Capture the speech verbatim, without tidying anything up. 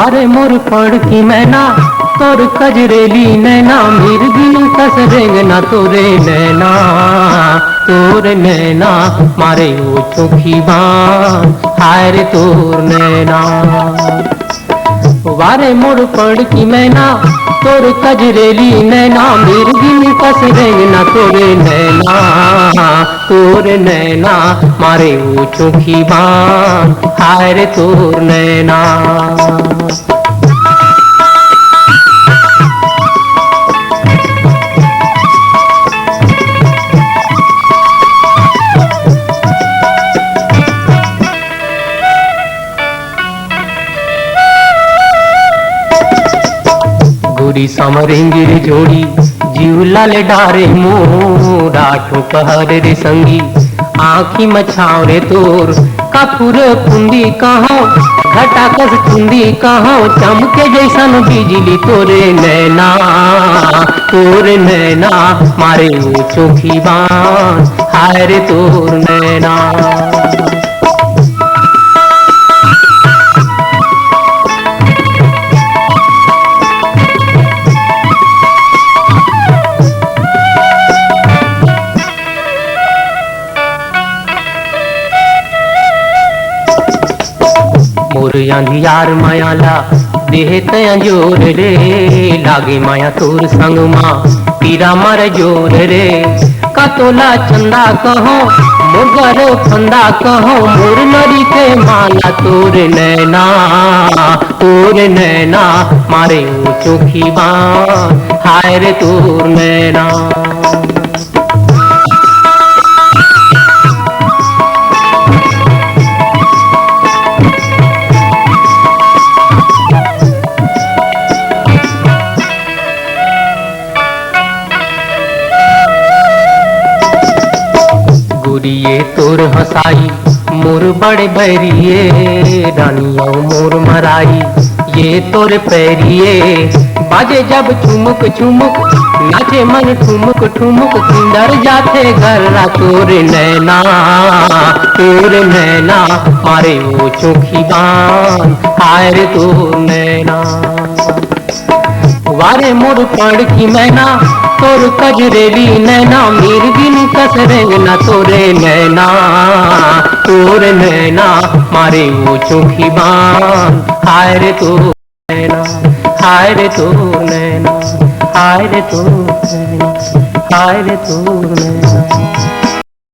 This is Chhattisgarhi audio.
अरे मोर पड़की मैना, तोर कजरेली नैना, मिर्गिन कस रेंगना तोरे नैना, तोर नैना मारे ओ चोखी बान, हाय रे तोर नैना। वारे मोर पड़की मैना, तोर कजरेली नैना, मिर्गिन कस रेंगना तोरे नैना, तोर नैना मारे ओ चोखी बान, हाय रे तोर नैना। गोरी समरेंगे रे जोड़ी, जीव लाल डारे मोर, आठों पहर रे संगी, आँखी म छाँव रे तोर, कपूर कुंदी कहाँ, घटा कस कुंदी कहाँ, चमके जैसन बिजली तोरे नैना, तोर नैना मारे ओ चोखी बान, हाय रे तोर नैना। मोर अंधियार माया ला देहे तैं जोर रे, लागे माया तोर संग मा पीरा मर जोर रे। का तोला चंदा कहो, मोर गर फंदा कहो, मोर नरी के माला तोर नैना, तोर नैना मारे ओ चोखी बान, हाय रे तोर नैना। गोरिये तोर हंसाई मोर बड़े बैरिये, रानियों मोर मराई ये तोर पैरिये। बाजे जब चुमुक चुमुक, नाचे मन ठुमुक ठुमुक, किंदर जाथे गर्रा तोर नैना, तोर नैना मारे ओ चोखी बान, हाय रे तोर नैना। वारे मोर पड़की मैना, तोर कजरेली नैना, मिर्गिन कस रेंगना तोरे नैना, तोर नैना मारे ओ चोखी बान, हाय रे तोर नैना, हाय रे तोर नैना, हाय रे तोर नैना, हाय रे तोर नैना।